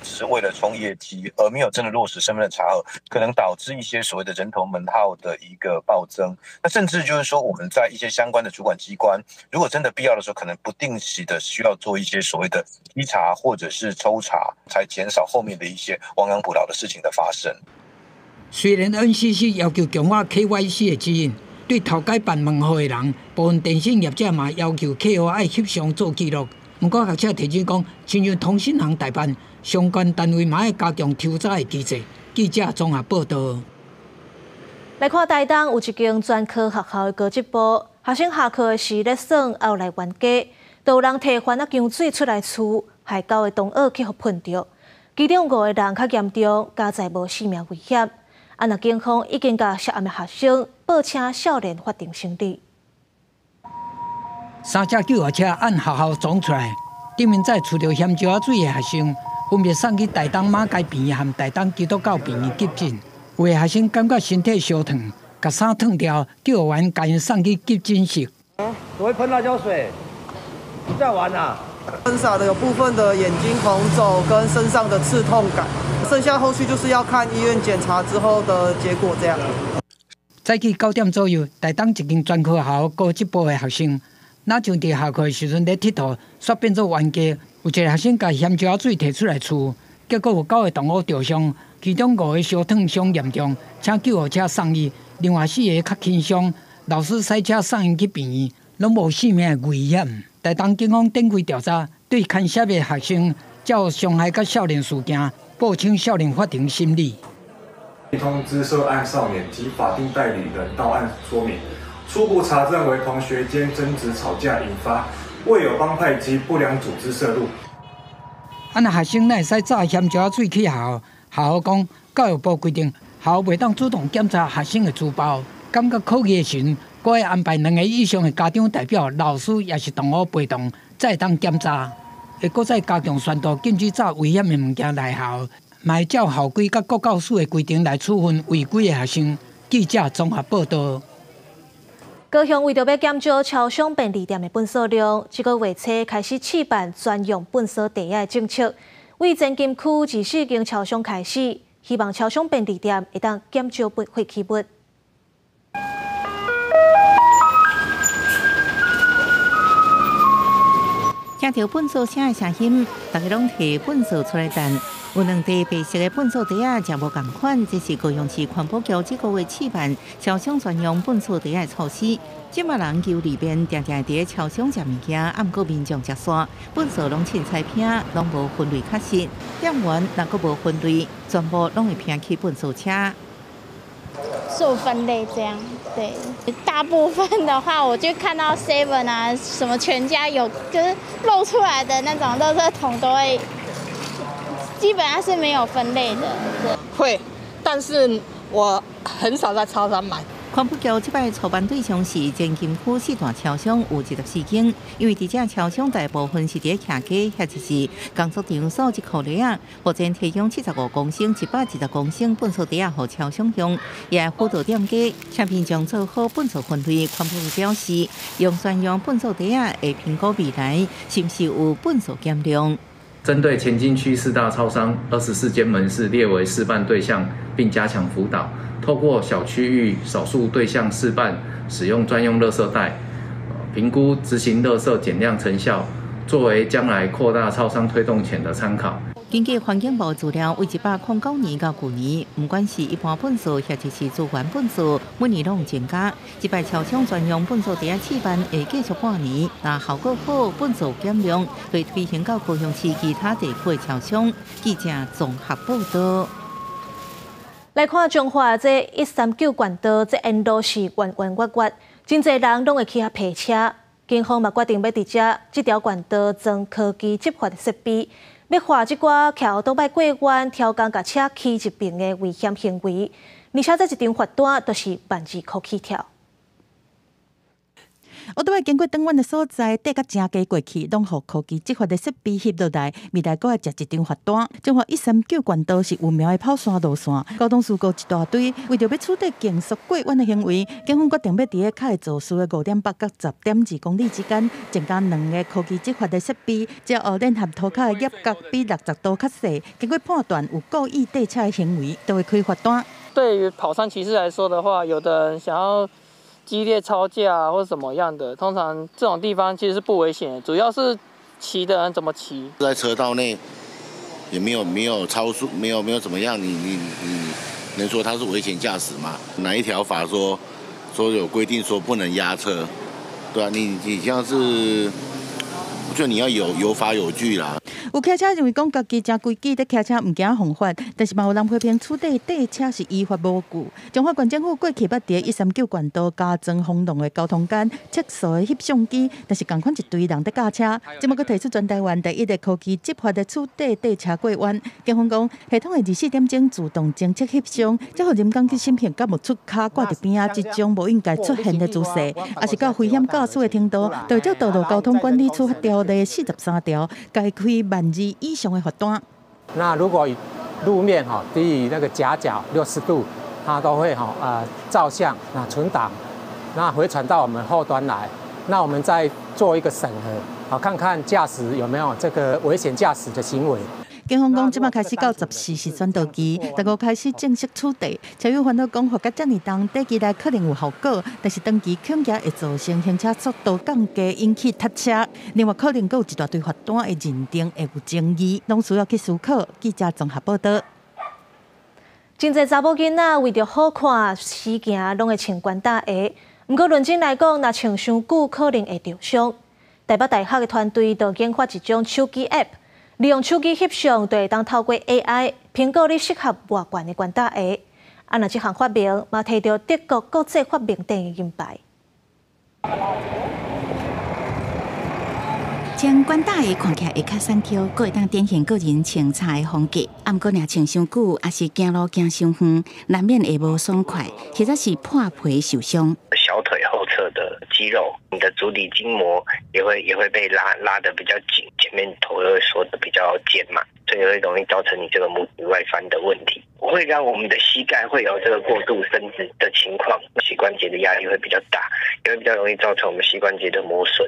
只是為了衝業績，而沒有真的落實身份的查核，可能導致一些所謂的人頭門號的一個暴增。那甚至就是說，我們在一些相關的主管機關，如果真的必要的時候，可能不定期的需要做一些所謂的稽查或者是抽查，才減少後面的一些亡羊補牢的事情的發生。雖然 NCC 要求強化 KYC 的指引，對頭擺辦門號的人，部分電信業者嘛要求客戶愛翕相做記錄。毋過學者提醒講，親像通訊行代辦，相關單位嘛愛加強抽查的機制。記者綜合報導。來看台東有一間專科學校的高職部，學生下課時咧耍，後來冤家，就有人提番仔薑水出來嗆，害九个同學去予噴著，其中五個人較嚴重，佳哉無性命危險。啊，若警方已經共涉案的學生報請少年法庭審理。三架救護車按學校撞出來，頂面載嗆著鹹椒仔水的學生，分別送去台東馬偕病院和台東基督教病院急診。有的學生感覺身體燒燙，共衫脫掉，救護員共𪜶送去急診室。我會噴辣椒水，你在玩啊？噴灑的有部分的眼睛紅腫跟身上的刺痛感，剩下後續就是要看醫院檢查之後的結果。這樣。早起9點左右，台東一間專科學校高職部的學生，若像佇下課的時陣咧𨑨迌，煞變做冤家。有一個學生共鹹椒仔水提出來嗆，結果有九個同學著傷，其中五個燒燙傷嚴重，請救護車送醫；另外四個較輕傷，老師駛車送𪜶去病院，攏無性命危險。台東警方展開調查，對牽涉的學生照傷害佮少年事件，報請少年法庭審理。通知涉案少年及法定代理人到案說明。初步查證為同學間爭執吵架引發，未有幫派及不良組織涉入。啊，若學生哪會使炸鹹椒仔水去學校？學校講，教育部規定，學校袂當主動檢查學生的書包。感覺可疑的時陣，閣愛安排兩个以上的家長代表、老師抑是同學陪同，才會當檢查。會閣再加強宣導，禁止炸危險的物件來校，嘛會照校規佮國教署的規定來處分違規的學生。記者綜合報導。高雄為著欲減少超商便利店的糞埽量，這个月初開始試辦專用糞埽袋仔的政策。為前金區24間超商開始，希望超商便利店會當減少廢棄物。聽著糞埽車的聲音，大家攏提糞埽出來等。有兩塊白色的糞埽袋仔，誠無仝款。這是高雄市環保局這个月試辦超商專用糞埽袋仔的措施。這馬人求利便，定定佇咧超商食物件，啊，毋過民眾食煞糞埽攏凊彩拼，攏無分類確實。店員若閣無分類，全部攏會拼去糞埽車。做分類這樣，對，大部分的話，我就看到 Seven 啊，什麼全家有，就是露出來的那種垃圾桶都會，基本上是沒有分類的。對，會，但是我很少在超商買。環保局這擺籌辦對象是前金區四大超商有24間，因為佇這超商大部分是佇咧徛街，或者是工作場所一箍袋仔，目前提供75公升、120公升糞埽袋仔予超商用，也輔導店家，請民眾做好糞埽分類。環保局表示，用專用糞埽袋仔會評估未來是毋是有糞埽減量。針對前金區四大超商24間門市列為示範對象，並加強輔導。透過小區域少數對象示範使用專用垃圾袋，評估執行垃圾減量成效，作為將來擴大超商推動前的參考。根據環境部資料，為109年到舊年，毋管是一般糞掃抑者是資源糞掃，每年攏增加。這擺超商專用糞掃袋仔試辦會繼續半年，若效果好，糞掃減量，會推行到高雄市其他地區的超商。記者綜合報道。來看彰化這139冠道，這沿路是彎彎彎彎，真濟人攏會去遐泊車。警方嘛決定欲佇遮這條冠道裝科技執法的設備，欲罰這寡騎歐多擺過彎、超工共車騎一爿的危險行為。而且這一張罰單就是萬二箍起跳。歐多擺經過轉彎的所在，硩甲誠低過去，攏予科技執法的設備翕落來，未來閣愛食一張罰單。彰化139冠道是有名的跑山路線，交通事故一大堆。為著欲取締競速過彎的行為，警方決定欲佇咧較會肇事的5.8佮10.2公里之間，增加兩个科技執法的設備，之後聯合塗跤的夾角比60度較細，經過判斷有故意硩車的行為，就會開罰單。對於跑山騎士來說的話，有的人想要激烈超駕或者什麼樣的，通常這種地方其實是不危險，主要是騎的人怎麼騎。在車道內也沒有超速，沒有怎麼樣，你能說他是危險駕駛嗎？哪一條法說有規定說不能壓車？對啊，你像是，就你要有法有據啦。有騎車認為講家己誠規矩，佇騎車毋驚犯法，但是嘛有人批評取締硩車是於法無據。彰化縣政府過去捌佇139冠道加裝防狼的交通桿測速的翕相機，但是仝款一堆人佇駕車。這擺閣提出全台灣第一个科技執法的取締硩車過彎。警方講，系統會24點鐘自動偵測翕相，才予人工去審核，敢無出跤掛佇邊仔這種無應該出現的姿勢，抑是到危險駕駛的程度，就會照道路交通管理處罰條例43條，共開萬二以上的罰單。那如果路面哈低於那個夾角60度，它都會哈照相，那存檔，那回傳到我們後端來，那我們再做一個審核，好看看駕駛有沒有這個危險駕駛的行為。警方講，這擺開始到14是宣導期，十五開始正式取締。車友煩惱講，罰甲遮爾重，短期內可能有效果，但是長期恐驚會造成行車速度降低，引起塞車。另外，可能閣有一大堆罰單的認定會有爭議，攏需要去思考。記者綜合報導。真濟查某囡仔為著好看時行，攏會穿懸帶鞋。毋過論真來講，若穿傷久，可能會著傷。台北大學的團隊就研發一種手機 App。利用手機翕相，就會當透過 AI 評估你適合偌懸的懸帶鞋。啊，若這項發明嘛，提著德國國際發明展的銀牌。穿懸帶鞋看起來會較閃挑，閣會當展現個人穿插的風格。啊，毋過若穿傷久，抑是行路行傷遠，難免會無爽快，或者是破皮受傷。小腿後側的肌肉，你的足底筋膜也會被拉得比較緊，前面頭會縮得比較尖嘛，所以會容易造成你這個拇指外翻的問題，會讓我們的膝蓋會有這個過度伸直的情況，膝關節的壓力會比較大，也會比較容易造成我們膝關節的磨損。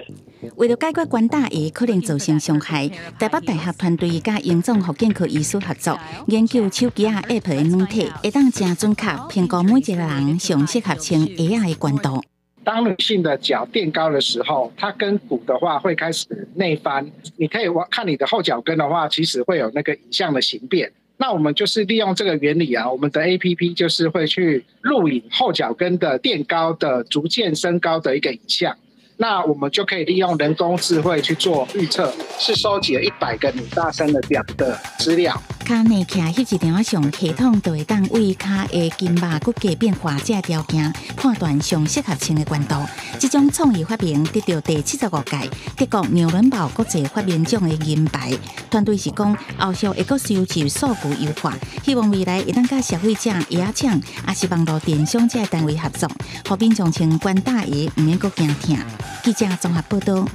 為著解決懸帶鞋可能造成傷害，台北大學團隊佮榮總復健科醫師合作，研究手機仔 App 的軟體，會當誠準確評估每一個人上適合穿鞋仔的懸度。當女性的腳墊高的時候，它跟骨的話會開始內翻。你可以看你的後腳跟的話，其實會有那個影像的形變。那我們就是利用這個原理啊，我們的 APP 就是會去錄影後腳跟的墊高的逐漸升高的一個影像。那我們就可以利用人工智慧去做預測，是收集了100個女大生的腳的資料。跤內徛翕一張相，系統就會當對跤的筋肉骨骼變化這個條件，判斷上適合穿的懸度。這種創意發明得著第75屆德國紐倫堡國際發明獎的銀牌。團隊是講，後續會閣收集數據優化，希望未來會當佮消費者、鞋仔廠，抑是網路電商這个單位合作，予民眾穿懸帶鞋毋免閣驚疼。記者綜合報導。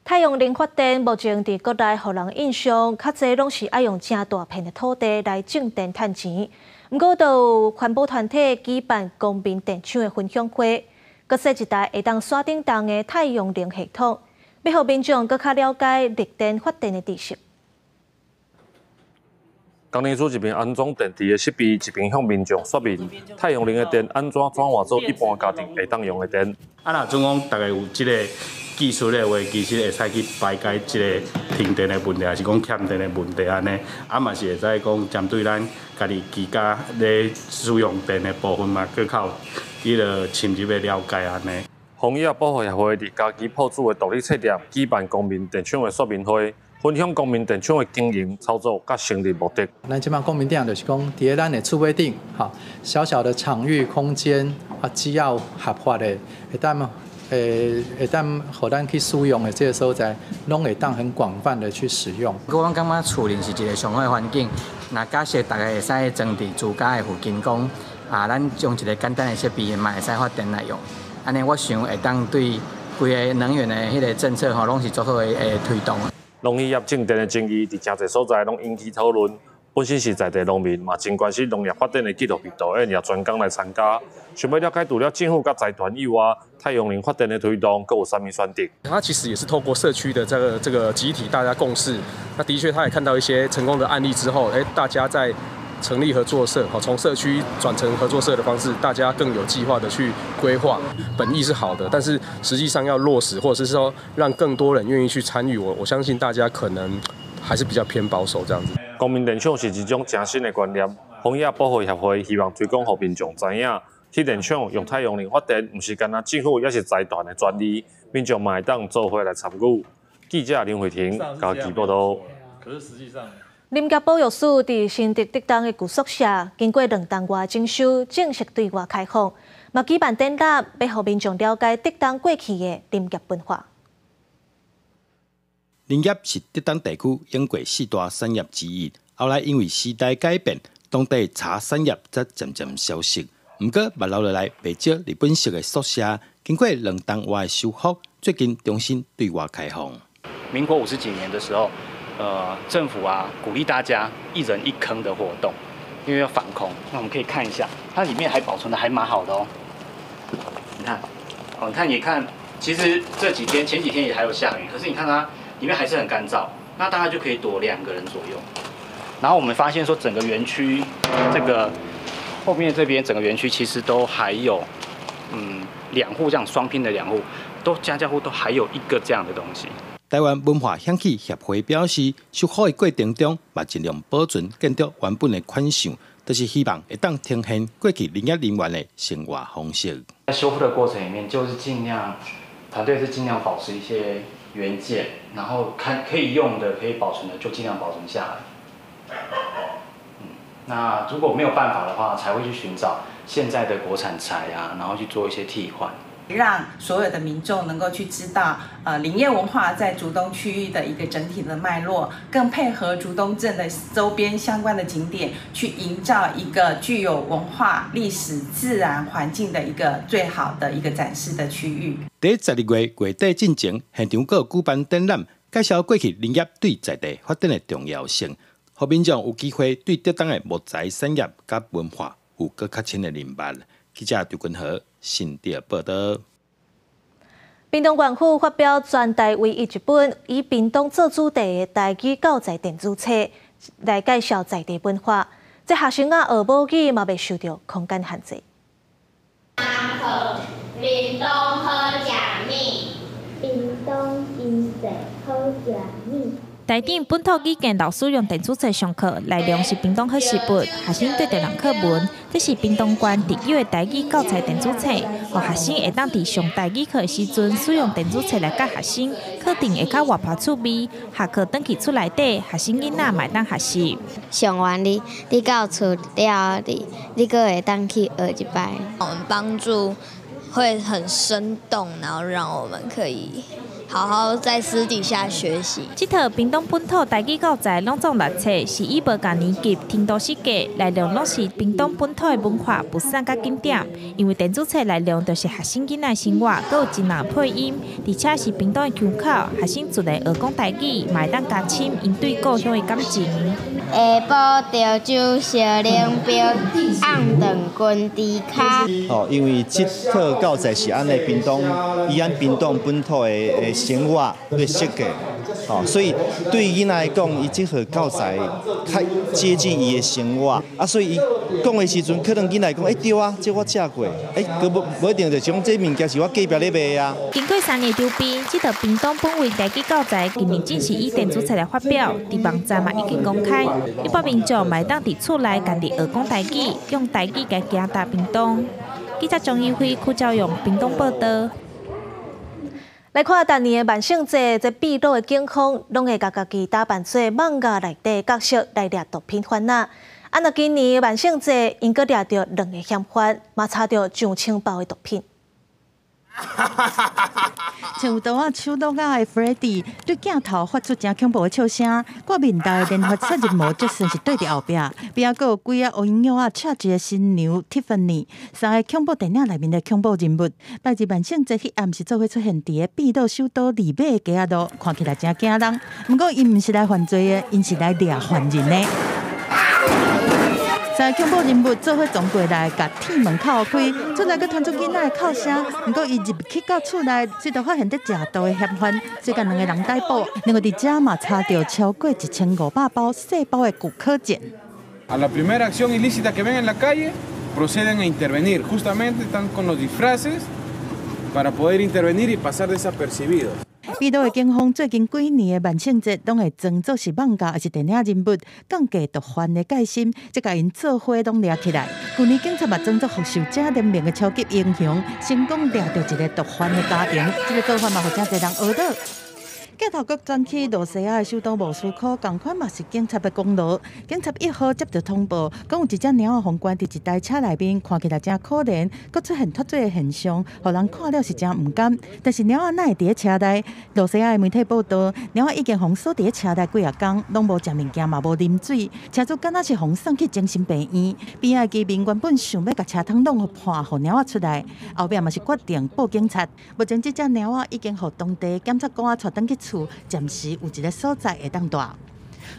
太陽能發電目前佇國內予人印象，較濟攏是愛用誠大片的土地來種電趁錢。毋過，就有環保團體舉辦公民電廠的分享會，閣設一台會當山頂動的太陽能系統，欲予民眾閣較了解綠電發電的知識。工程師一邊安裝電池的設備，一邊向民眾說明太陽能的電按怎轉換做一般家庭會當用的電。啊，若準講逐家有這个技術的話，其實會使去排解這个停電的問題，還是講欠電的問題按呢，嘛是會使講針對咱家己居家咧使用電的部分嘛，閣較有彼个深入的了解按呢。荒野保護協會佇家己鋪主的獨立冊店舉辦公民電廠的說明會，分享公民電廠的經營操作佮成立目的。咱這擺公民電廠就是講，佇咧咱的厝尾頂，吼，小小的場域空間啊，只要合法的，會當予咱去使用的這个所在，攏會當很廣泛的去使用。我感覺厝裡是一个上好的環境，若假設大家會使裝佇住家的附近，講啊，咱用一个簡單的設備嘛會使發電來用。按呢，我想會當對規个能源的彼个政策吼，攏是足好的推動。農業種電的爭議，佇誠濟所在攏引起討論。本身是在地農民，嘛真關心農業發展的紀錄片導演也專工來參加。想欲了解除了政府佮財團以外，太陽能發電的推動，閣有啥物選擇？他其實也是透過社區的這個集體大家共識。那的確，他也看到一些成功的案例之後，大家在成立合作社，從社區轉成合作社的方式，大家更有計劃的去規劃。本意是好的，但是實際上要落實，或者是說讓更多人願意去參與，我相信大家可能還是比較偏保守這樣子。公民電廠是一種誠新的觀念，荒野保護協會希望推廣予民眾知影，去電廠用太陽能發電，毋是干焦政府抑是財團的專利，民眾嘛會當做伙來參與。記者林慧婷家己報導。可是實際上。林業保育署佇新竹竹東的舊宿舍，經過兩冬外整修，正式對外開放，嘛舉辦展覽，欲予民眾了解竹東過去的林業文化。林業是竹東地區永過四大產業之一，後來因為時代改變，當地茶產業才漸漸消失。毋過，嘛留落來袂少日本式的宿舍，經過兩冬外的修復，最近重新對外開放。民國50幾年的時候，政府啊鼓勵大家一人一坑的活動，因為要防空。那我們可以看一下，它裡面還保存得還蠻好的哦。你看，哦，你看，你看，其實這幾天前幾天也還有下雨，可是你看它裡面還是很乾燥，那大概就可以躲2個人左右。然後我們發現說，整個園區這個後面這邊整個園區其實都還有，兩戶這樣雙拼的兩戶，都家家戶都還有一個這樣的東西。台灣文化響起協會表示，修復的過程中，嘛盡量保存建築原本的款式，就是希望會當呈現過去林業人員的生活方式。在修復的過程裡面，就是盡量團隊是盡量保持一些原件，然後看可以用的、可以保存的，就盡量保存下來。那如果沒有辦法的話，才會去尋找現在的國產材啊，然後去做一些替換。讓所有的民眾能夠去知道，林業文化在竹東區域的一個整體的脈絡，更配合竹東鎮的周邊相關的景點，去營造一個具有文化、歷史、自然環境的一個最好的一個展示的區域。佇12月月底進前，現場閣有舉辦展覽，介紹過去林業對在地發展的重要性，予民眾有機會對竹東的木材產業佮文化有閣較深的認識。記者張君和新竹報導。屏東縣府發表全台唯一一本以屏東做主題的台語教材電子冊，來介紹在地文化。這學生仔學母語嘛袂受著空間限制。屏東好食物，屏東真濟好食物。台頂本土語言老師用電子冊上課，內容是屏東好食物，學生對著人課文。這是屏東縣特有的台語教材電子冊，予學生會當佇上台語課的時陣，使用電子冊來教學生，課程會較活潑趣味。下課轉去厝內底，學生囡仔嘛會當學習。上完你到厝了，你閣會當去學一擺。我們幫助會很生動，然後讓我們可以好好在私底下學習。這套屏東本土台語教材攏總六冊，是以無仝年級、程度設計，內容攏是屏東本土的文化、物產佮景點。因為電子冊內容就是學生囡仔生活，閣有真人配音，而且是屏東的腔口，學生自然學講台語，嘛會當加深𪜶對故鄉的感情。下晡著酒燒冷冰，暗頓軍豬跤。哦，因為這套教材是按呢屏東，以按屏東本土的生活來設計，吼，所以對囡仔來講，伊這號教材較接近伊的生活，啊，所以伊講的時陣，可能囡仔講，欸對啊，這我食過，欸，閣無無一定就是講這物件是我隔壁咧賣啊。經過3年籌備，這套屏東本位台語教材今年正式以電子冊來發表，佇網站嘛已經公開，一般民眾嘛會當佇厝內家己學講台語，用台語共行踏屏東。記者張一輝、柯教勇屏東報導。來看逐年的萬聖節，這秘魯的警方攏會共家己打扮做漫畫內底角色來掠毒品販仔。啊，若今年萬聖節，𪜶閣掠著兩个嫌犯，嘛查著上千包的毒品。像有刀仔手橐仔的 Freddy 對鏡頭發出誠恐怖的笑聲，掛面罩的連環殺人魔則算是對佇後壁，邊仔閣有幾仔烏蠅仔車一个新娘 Tiffany，三个恐怖電影內面的恐怖人物。拜日萬聖節彼暗時做伙出現佇个秘魯首都利馬的街仔路，看起來誠驚人。毋過𪜶毋是來犯罪的，𪜶是來掠犯人的。三个恐怖人物做伙衝過來，共鐵門敲開，出來閣傳出囡仔的哭聲。毋過伊入去到厝內，隨就發現佇食毒的嫌犯，所以共兩个人逮捕。另外佇遮嘛查著超過1500包細包的古柯鹼。 A la primera acción ilícita que ven en la calle, proceden a intervenir. Justamente están con los disfraces para poder intervenir y pasar desapercibidos. 秘魯的警方最近幾年的萬聖節，攏會裝做是漫畫抑是電影人物，降低毒販的戒心，這共𪜶做伙攏掠起來。舊年警察嘛裝做復仇者聯盟的超級英雄，成功掠著一个毒販的家庭，這个做法嘛，予誠濟人呵咾。鏡頭閣轉去羅西亞的首都莫斯科，仝款嘛是警察的功勞。警察1號接著通報，講有一隻貓仔予關佇一台車內面，看起來誠可憐，閣出現脫水的現象，予人看了是誠毋甘。但是貓仔哪會佇咧車內？羅西亞的媒體報導，貓仔已經予鎖佇咧車內幾仔工，攏無食物件，嘛無啉水。車主敢若是予送去精神病院。邊仔的居民原本想欲共車窗弄予破，予貓仔出來，後壁嘛是決定報警察。目前這隻貓仔已經予當地檢察官帶轉去厝，暫時有一个所在會當蹛。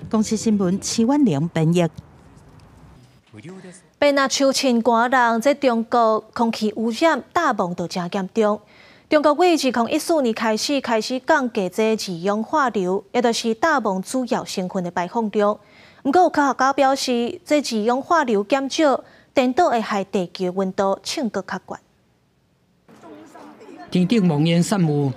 公視新聞徐婉玲編譯。變若秋凊寒人，這中國空氣污染大霧都誠嚴重。中國對2014年開始降低這二氧化硫，也就是大霧主要成分的排放量。毋過有科學家表示，這二氧化硫減少，顛倒會害地球溫度升閣較懸。天頂濃煙散霧。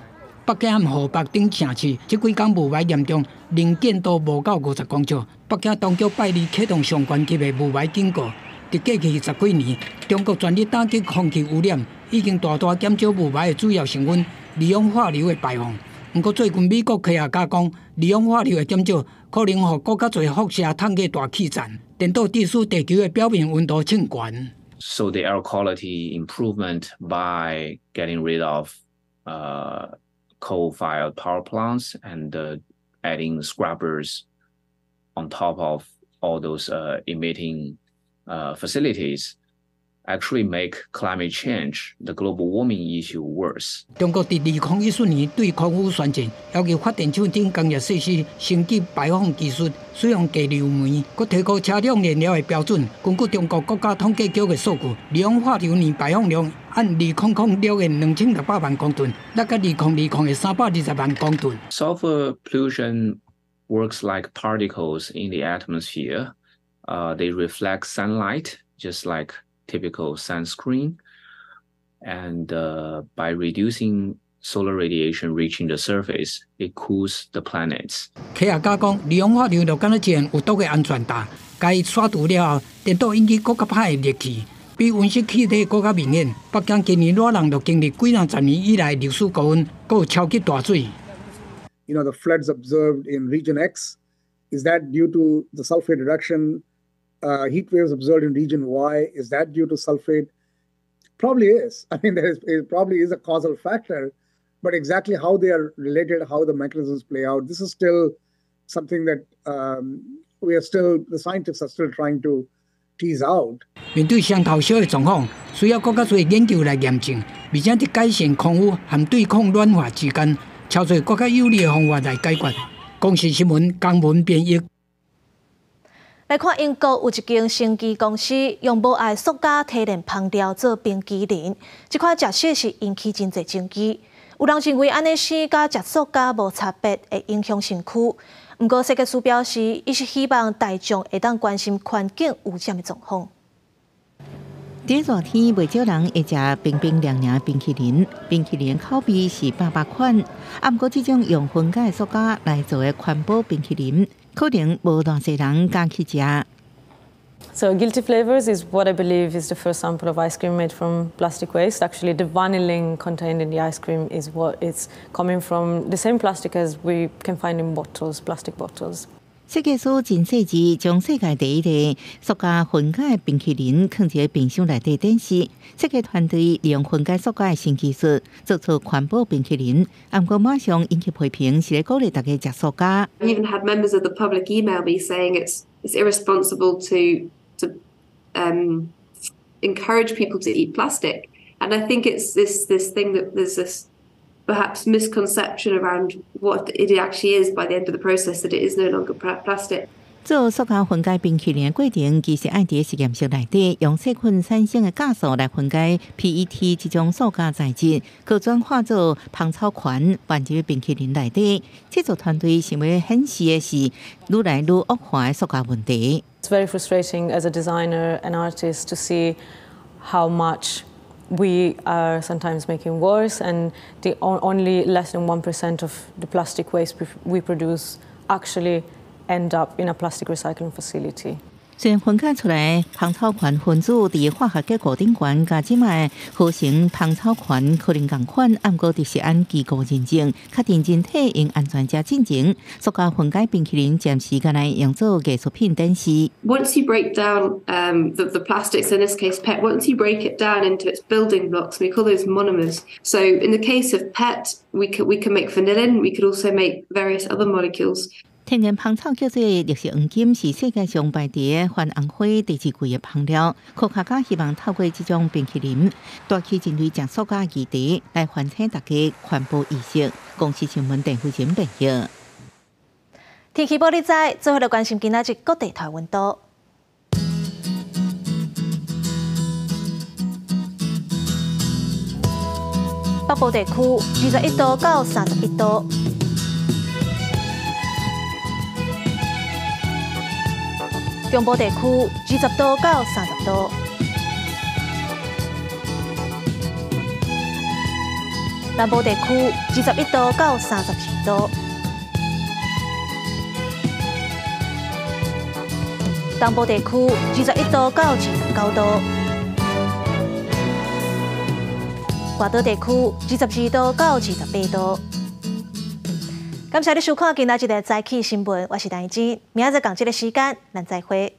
北京和河北等城市，這幾工霧霾嚴重，能見度無到50公尺。北京當局拜二啟動上懸級的霧霾警告。佇過去十幾年，中國全力打擊空氣污染，已經大大減少霧霾的主要成分二氧化硫的排放。毋過最近美國科學家講，二氧化硫的減少可能予閣較濟輻射透過大氣層，顛倒致使地球的表面溫度升懸。 So the air quality improvement by getting rid of coal-fired power plants and adding scrubbers on top of all those emitting facilities actually make climate change, the global warming issue worse. 中國佇2014年對空污宣戰，要求發電廠等工業設施升級排放技術，使用低硫煤，閣提高車輛燃料的標準。根據中國國家統計局的數據，二氧化硫年排放量按2006的2600萬公噸，落到2020的320萬公噸。 Sulfur pollution works like particles in the atmosphere. They reflect sunlight, just like typical sunscreen. And by reducing solar radiation reaching the surface, it cools the planets. 科學家講，二氧化硫就敢若一件有毒的安全罩，共伊刷除了後，顛倒引起閣較歹的熱氣，比溫室氣體閣較明顯。北京今年熱人就經歷幾若十年以來歷史高溫，閣有超級大水。 The floods observed in region X, is that due to the sulfate reduction? Heat waves observed in region Y, is that due to sulfate? Probably is. I mean, it probably is a causal factor, but exactly how they are related, how the mechanisms play out, this is still something that the scientists are still trying to tease out. 面對雙頭燒的狀況，需要閣較濟研究來驗證，而且佇改善空污和對抗暖化之間，尋找閣較有利的方法來解決。公視新聞江文編譯。來看英國有一間生技公司用無愛塑膠提煉香料做冰淇淋，這款食式是引起真濟爭議。有有人認為按呢生佮食塑膠無差別，會影響身軀。毋過設計師表示，伊是希望大眾會當關心環境污染的狀況。佇熱天，袂少人會食冰冰涼涼冰淇淋，冰淇淋口味是百百款。啊，毋過這種用分解塑膠來做的環保冰淇淋，可能無偌濟人敢去食。 So Guilty Flavors is what I believe is the first sample of ice cream made from plastic waste. Actually, the vanillin contained in the ice cream is what it's coming from the same plastic as we can find in bottles, plastic bottles. 設計師真細緻，將世界第一个塑膠分解冰淇淋囥佇冰箱內底展示。設計團隊利用分解塑膠的新技術，做出環保冰淇淋。毋過馬上引起批評，是咧鼓勵大家食塑膠。 I even had members of the public email me saying it's irresponsible to encourage people to eat plastic. And I think it's this thing that there's this perhaps misconception around what it actually is by the end of the process, that it is no longer plastic. 做塑膠分解冰淇淋的過程，其實愛佇實驗室內底用細菌產生的酵素來分解 PET 這種塑膠材質，閣轉化做芳草醛，混入冰淇淋內底。製作團隊想欲顯示的是愈來愈惡化的塑膠問題。 It's very frustrating as a designer and artist to see how much we are sometimes making worse, and the only less than 1% of the plastic waste we produce actually end up in a plastic recycling facility. 雖然分解出來芳草醛分子佇化學結構頂懸，佮這擺合成芳草醛可能仝款，毋過佇食安機構認證，確定人體用安全食進前，塑膠分解冰淇淋暫時干焦用做藝術品展示。 Once you break down the plastics, in this case PET, once you break it down into its building blocks, we call those monomers. So in the case of PET, we can make vanillin. We could also make various other molecules. 天然芳草叫做綠色黃金，是世界上排佇番紅花第二貴的芳料。科學家希望透過這種冰淇淋，帶起人類食塑膠議題，來喚醒大家環保意識。公視新聞鄧慧仁報道。天氣報你知，最後來關心今仔日各地台溫度。北部地區21度到31度。中部地區20度到30度，南部地區21度到32度，東部地區21度到29度，外島地區22度到28度。感謝你收看今仔日的早起新聞，我是陳怡靜，明仔載仝這个時間，咱再會。